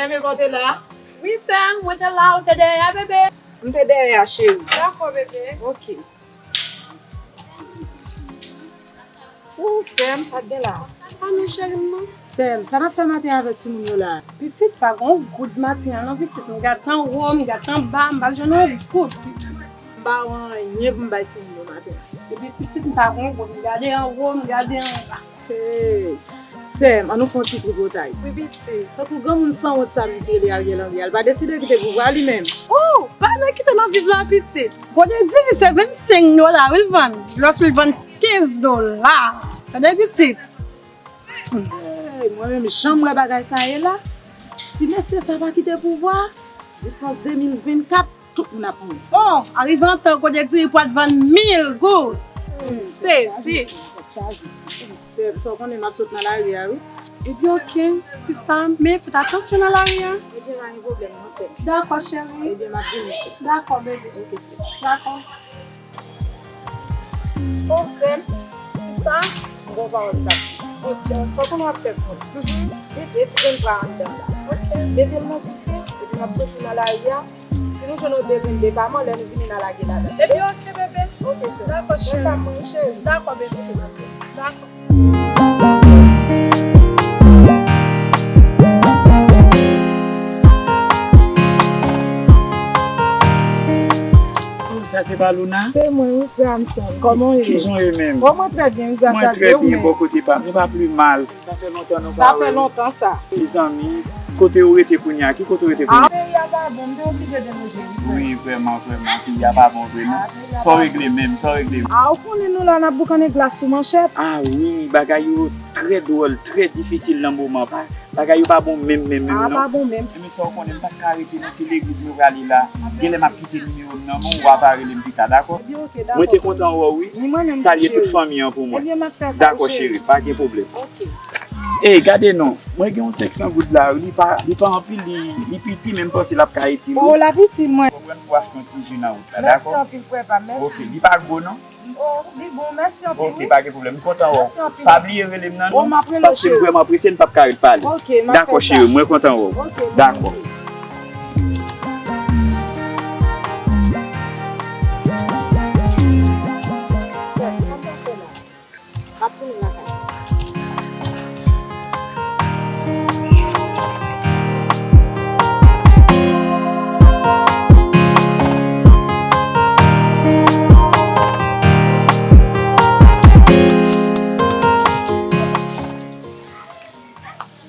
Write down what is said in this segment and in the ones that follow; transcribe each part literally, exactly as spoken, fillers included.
Sèm, e pa w te la? Wi, sè, mwen te la, ou te dèyè a, bebe? M te dèyè a, cheri. Dakò, bebe. Ok. Ou, sèm, sa k gen la? A non, cheri m, non. Sèm, sa n ap fè maten avèk timoun yo la? Pitit, pa gen yon goud maten an, non, pitit. M gade anwo, m gade anba, m pa jwenn yon goud, pitit. M pa wè anyen pou m bay timoun yo maten an. Epi, pitit, m pa gen yon goud, m gade anwo, m gade anba. Hey, sèm, an nou fè yon ti tripotay. Wi, pitit. Tankou granmoun sanwont sa m te rele Ariel Henry a, l pa deside kite pouvwa li menm. Oh, pa nan kite nan viv la, pitit. Kote diri se vennsenk dola wi l vann. Lòske l vann kenz dola. Tande pitit. Hey, mwen menm jan m wè bagay sa ye la. Si mesye sa pa kite pouvwa, distans de mil vennkat, tout moun ap mouri. Oh, arive an tan kote diri pral vann mil goud. M sezi. Sèm, sa w konnen m ap sot nan lari a, wi. Ebyen, ok, sista, men fèt atansyon nan lari a. Ebyen, pa gen pwoblèm, non, sèm. Dakò, cheri. Ebyen, m ap vini, sèm. Dakò, bebe. Ok, sèm. Dakò. Oh, sèm, sista, m gon pawòl m t ap di. Ok, sa w konnen w ap fè pou mwen. Mhm. Mete ti grenn pa anndan la. Ok. Mete l nan dife, epi m ap soti nan lari a. Si nou jwenn yon de grenn de pa m, lè nou vini, n a lage ladan. Ebyen, ok, bebe. Ok, sèm. Dakò, cheri. Mwen pa mwen, cheri. Dakò, bebe. Dakò. Sa se pa Luna? Se mwen, wi, frè Amson. Kòman w ye? Kijan w ye menm? Bon, mwen trè byen, wi, gras a Dye. Mwen trè byen, bò kote pa m, nou pa pli mal. Sa fè lontan nou pa wè. Sa fè lontan sa. Mezanmi, kote ou rete kounye a? Ki kote ou rete kounye a? Ah, peyi a pa bon, m te oblije deloje, wi, frè. Wi, vrèman, vrèman, peyi a pa bon vre, non. Ah, peyi a pa bon. Sa w regle menm, sa w regle menm? Ah, ou konnen nou la, n ap boukannen glas sou manchèt. Ah wi, bagay yo trè dwòl, trè difisil nan moman pa. Bagay yo pa bon menm, menm, menm, non. Ah, pa bon menm. Ebyen, sa w konnen, m pa t ka rete nan ti legliz nou prale la. Genlè m ap kite nimewo m nan men w, w a pa rele m pita, dakò? Ebyen, ok, dakò. Mwen te kontan wè w, wi. Ni mwen menm tou, cheri. Salye tout fanmi an pou mwen. Ebyen, m ap fè sa, wi, cheri. Dakò, cheri, pa gen pwoblèm. Ok. Ey, gade non, mwen gen yon senk san goud la, wi, li pa, li pa anpil, li, li piti, men m panse l ap ka itil ou. Oh, l ap itil mwen. Mwen pran pou achte yon ti ji nan wout la, dakò? Mèsi anpil, frè pa m, mèsi. Ok, li pa gwo, non? Oh, li bon, mèsi anpil, wi. Ok, pa gen pwoblèm, m kontan wè w. Mèsi anpil. Pa bliye rele m nan, non. Oh, m ap rele w, cheri. Paske m vrèman prese, m p ap ka ret pale. Ok, m ap fè sa. Dakò, cheri, mwen kontan wè w. Ok, mèsi. Dakò. M ap tounen lakay.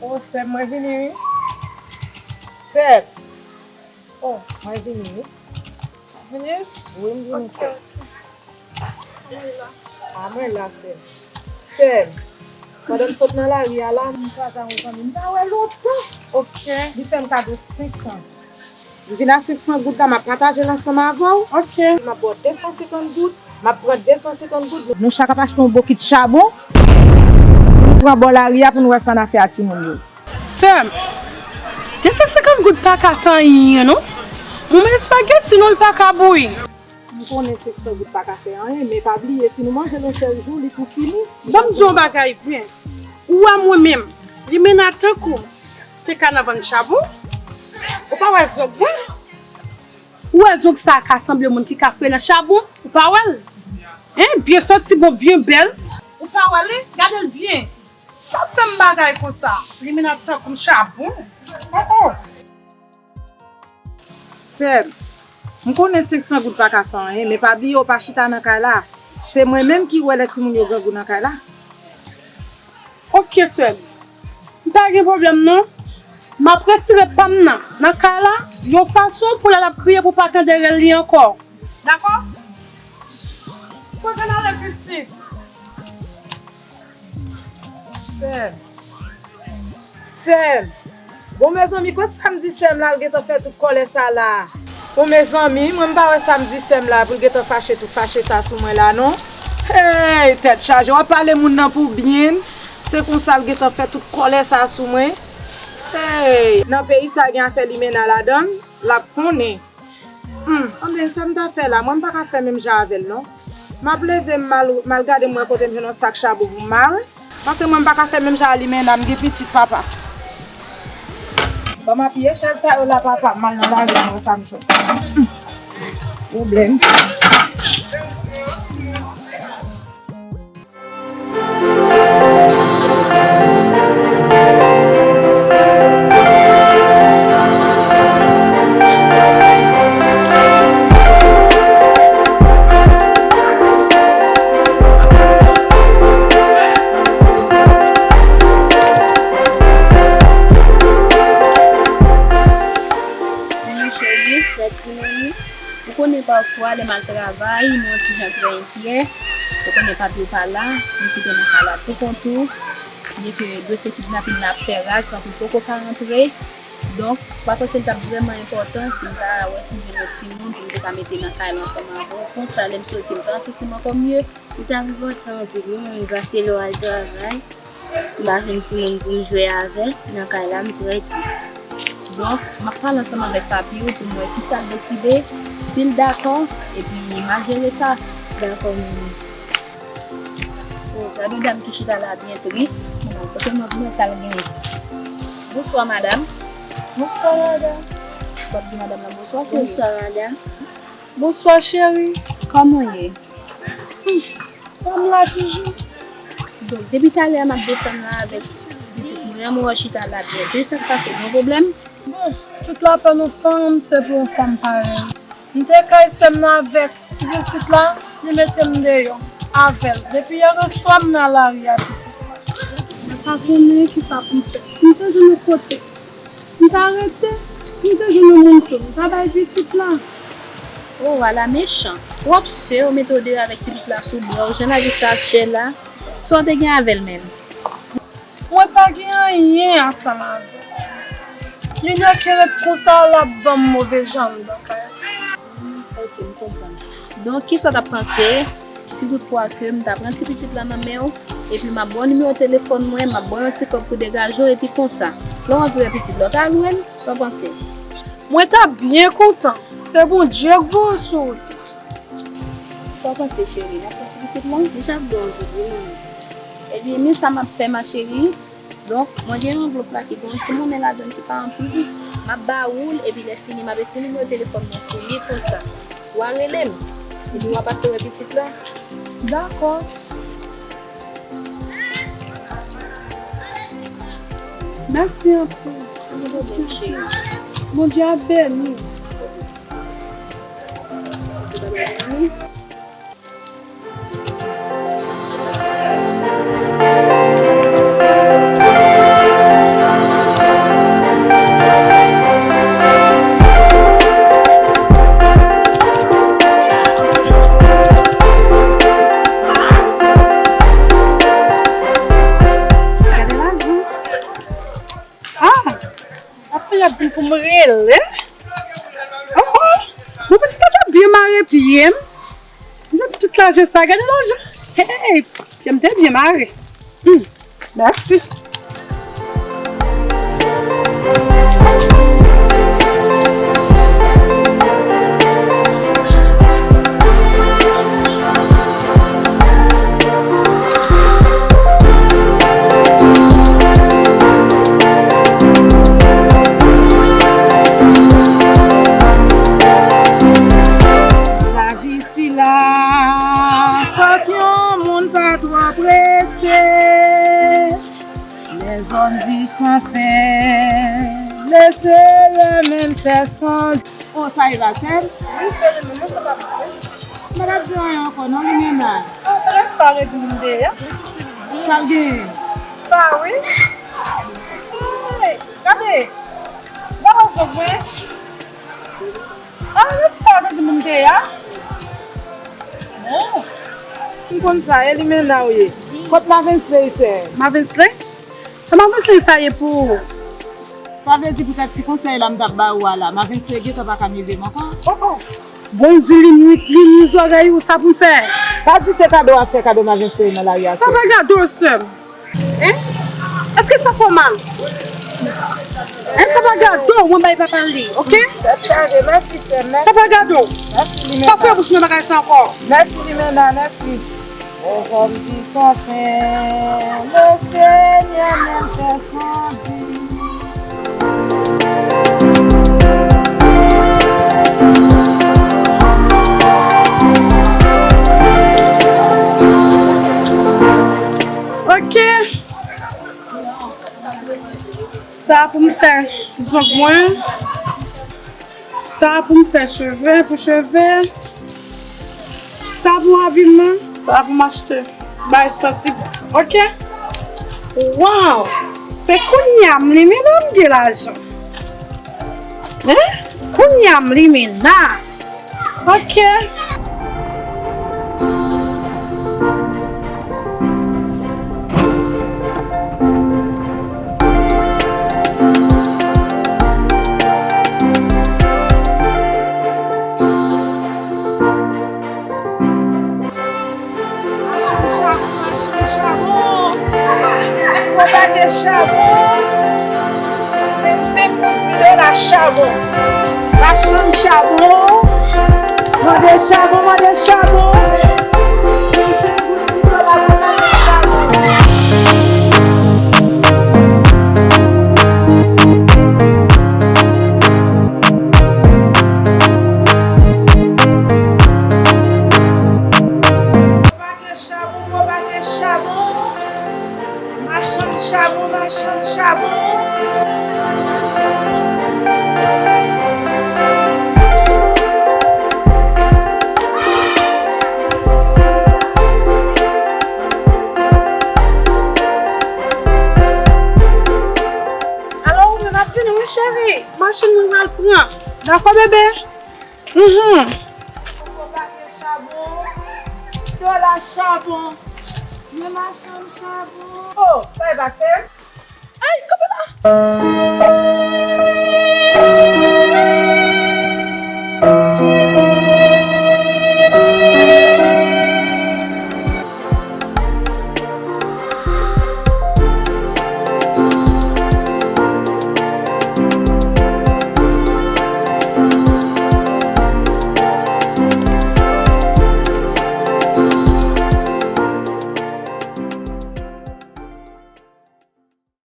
Oh, sè m, mwen vini, wi. Sè m. Oh, mwen vini, wi. Vini? Wi, m vini, sè m. Ok, ok. Mwen la. Ah, mwen la, sè m. Sè m, pandan m sot nan lari a la, m kwaze ak yon zanmi m pa wè lontan. Ok. Li fè m kado senk san. M vin a senk san goud la, m ap pataje l ansanm avè w. Ok. M ap ba w de san senkant goud, m ap pran de san senkant goud. Nou chak ap achte yon bokit chabon. Nou pran bò lari a pou nou wè sa n a fè a timoun yo. Sè m, de san senkant goud pa ka fè anyen, non. Bon, men espageti, non, l pa ka bouyi. M konnen senk san goud pa ka fè anyen, men pa bliye, si nou manje l yon sèl jou, li pou fini. Ban m di w yon bagay, byen. Ou wè mwen menm, limena tankou m, te ka nan vann chabon. Ou pa wè zong mwen? Ou wè zong sa a ka sanble moun ki ka fre nan chabon? Ou pa wè l? Hein, byen santi bon, byen bèl. Ou pa wè l, wi? Gade l byen. Pa fè m bagay konsa. Limena tankou m chabon. Oh, oh. Sè m, m konnen senk san goud pa ka fè anyen, men pa bliye w pa chita nan kay la. Se mwen menm ki wè lè timoun yo grangou nan kay la. Ok, sè m. M pa gen pwoblèm, non. M ap retire pa m nan, nan kay la, yon fason pou lè l ap kriye pou pa tande rèl li ankò. Dakò? Kote n ale, pitit? Sè m. Sè m. Bon, mezanmi, kot sa m di sè m la, l gentan fè tout kòlè sa la? Bon, mezanmi, mwen m pa wè sa m di sè m la pou l gentan fache tout fache sa sou mwen la, non. Hey, tèt chaje, w ap pale moun nan pou byen. Se konsa l gentan fè tout kòlè sa sou mwen. Hey, nan peyi sa gen afè limena ladan l, l ap konnen. Hmm, anben, sa m ta fè la, mwen m pa ka fè menm jan avè l, non. M ap leve m mal, mal gade m wè kote m jwenn yon sak chabon pou m mare. Paske mwen m pa ka fè menm jan a limena, m gen pitit, papa. Ban m apiye chèz sa yo la, papa, m al nan lari, m wè sa m jwenn. Pwoblèm. Mwen cheri, gad timoun. Ou konnen pafwa lè m al travay, mwen yon ti jan trè enkyè. Ou konnen papi w pa la, m kite w nan kay la pou kont ou. Byenke dosye kidnapin nan ap fè raj, papi w poko ka rantre. Donk, m pa panse l t ap vrèman enpòtan si m ta wè si m jwenn yon timoun pou m te ka mete nan kay la ansanm avè w. Konsa, lè m soti, m ta santi m ankò mye. Li ta enpòtan anpil wi, mwen, paske lè w al travay, m pa jwenn timoun pou m jwe avè l nan kay la, m trè tris. Donk, m ap pale ansanm avèk papi w pou m wè kisa l deside, si l dakò, epi m a jere sa. Dakò, manmi. O, gade yon dam ki chita la byen tris. Bon, kote m ap wè sa l genyen. Bonswa, madanm. Bonswa, madanm. W ap di madanm lan bonswa, cheri. Bonswa, madanm. Bonswa, cheri. Kòman w ye? Hmm. Kòm la toujou. Donk, depi talè a m ap desann la avèk ti pitit mwen an, mwen wè w chita la byen. Ki sa k pase? Ou gen pwoblèm? Bon, tout lapèn yon fanm, se pou yon fanm parèy. M te kay sè m nan avèk ti pitit la, li mete m deyò avè l. Depi yè oswa m nan lari a, pitit. Mwen pa konnen kisa pou m fè. Si m te jwenn yon kote, m ta rete, si m te jwenn yon moun tou, m ta bay pitit la. O, ala mechan. Pwòp sè w mete w deyò avèk ti pitit la sou bra w, jan lari sa ap chè la. Sa w te gen avè l menm? Mwen pa gen anyen ansanm avè l. Li nèk ret konsa, l ap ban m move jan anndan kay la. Ok, m konprann. Donk, kisa w t ap panse si toutfwa ke m ta pran ti pitit la nan men w, epi m ap ba w nimewo telefòn mwen, m ap ba w yon ti kòb pou degaje w, epi konsa, lè w anvi wè pitit la, w ta al wè l? Sa w panse? Mwen ta byen kontan. Se Bondye k voye w sou wout. Sa w panse, cheri? N ap pran ti pitit la? Li t ap bon anpil, wi, manmi. Ebyen, men sa m ap fè, ma chérie. Donk, mwen gen yon anvlòp la ki gen yon ti monnen ladan l ki pa anpil. M ap ba ou l, epi lè fini, m ap ekri nimewo telefòn mwen sou li konsa. W a rele m, epi w a pase wè pitit la. Dakò. Mèsi anpil. Bondye ap beni w. Gade lajan. Ah! Apre y ap di m pou m rele. Oh, oh! Bon, pitit la ta byen mare pye m. Gade tout lajan sa, gade lajan. Hey! Pye m te byen mare. Hmm. Mèsi. Lavi sila, fòk yon moun pa twò prese. Lèzòm di san fen, Leseyè menm fè san. Oh, sa e pa sèl? Wi, se li menm, mwen se pa pase. Mwen pa di anyen ankò, non, Limena. Oh, se lè sa redi moun dèyè. Sa l genyen? Sa, wi. Hey, gade. Gade zòt mwen. Ah, lè sa redi moun dèyè. Bon. Si m konn sa, e Limena ou ye. Kot Mavensley, sè? Mavensley? Kòman Wesley sa ye pou ou? Sa vle di poutèt ti konsèy la m t ap ba ou a la, Mavensley gentan pa ka neve m ankò. Oh, oh. Bon, m di li nwi, li nwi zòrèy ou, sa pou m fè? Pa di se kado w ap fè kado Mavensley nan lari a, sè. Sa pa gado, sè m. Hein? Èske sa fè w mal? Hein, sa pa gado, mwen bay papa l li, oke? Tèt chaje, mèsi, sè, mèsi. Sa pa gado. Mèsi, Limena. Pa fè bouch mwen bagay sa ankò. Mèsi, Limena, mèsi. Lèzòm di san fen, Lesenyè menm fè san di. Ok. Sa pou m fè zong mwen. Sa pou m fè cheve, pou cheve. Sa pou abiman, sa pou m achte. Bay santi bon. Ok? Waw! Se kounye a m li, men m gen lajan. Hein? Kounye a m li, men la. Ok. Machann chabon, machann chabon. Èske w pa gen chabon? Vennsenk goud di dola chabon. Machann chabon. Mande chabon, mande chabon. Vennsenk goud di dola pou mande chabon. Gwo pakèt chabon, gwo pakèt chabon. Machann chabon, machann chabon. Alò, ou menm ap vini, wi, cheri. Machann mwen pral pran. Dakò, bebe? Mhm. Gwo pakèt chabon. Dola chabon. Men machann chabon. Oh, sa e pase? Ay, kanpe la.